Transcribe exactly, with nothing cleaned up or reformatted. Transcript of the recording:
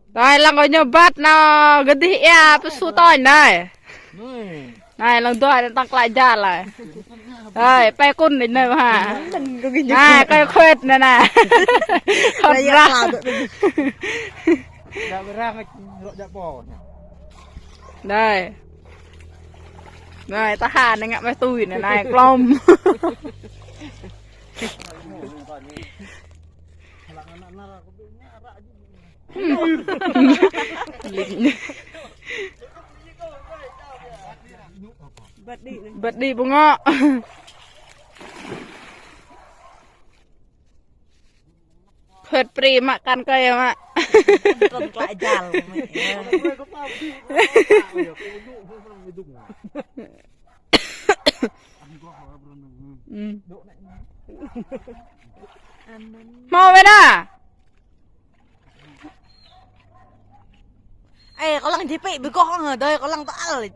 Đơi, lăng kơ ñu băt nao gơdih ia pơsu tơñ đơi. Đơi, lăng dua anai tăng klă jal đơi. Đơi, pĕ kun đơi nao ha. Đơi, kơi khuĕt đơi nao. Khuĕt rah. Đơi. Đơi, tơhan đơi ngă meh tui đơi nao klom. Băt đĭ pơ ngŏ. Khuĕt pri mă kăn kơi mă. Trơn klă jal. Hmâo wơ̆t đa. Ê, kâo lăng jipĭ ƀơi kâo hŏng đơi, kâo lăng tơ al.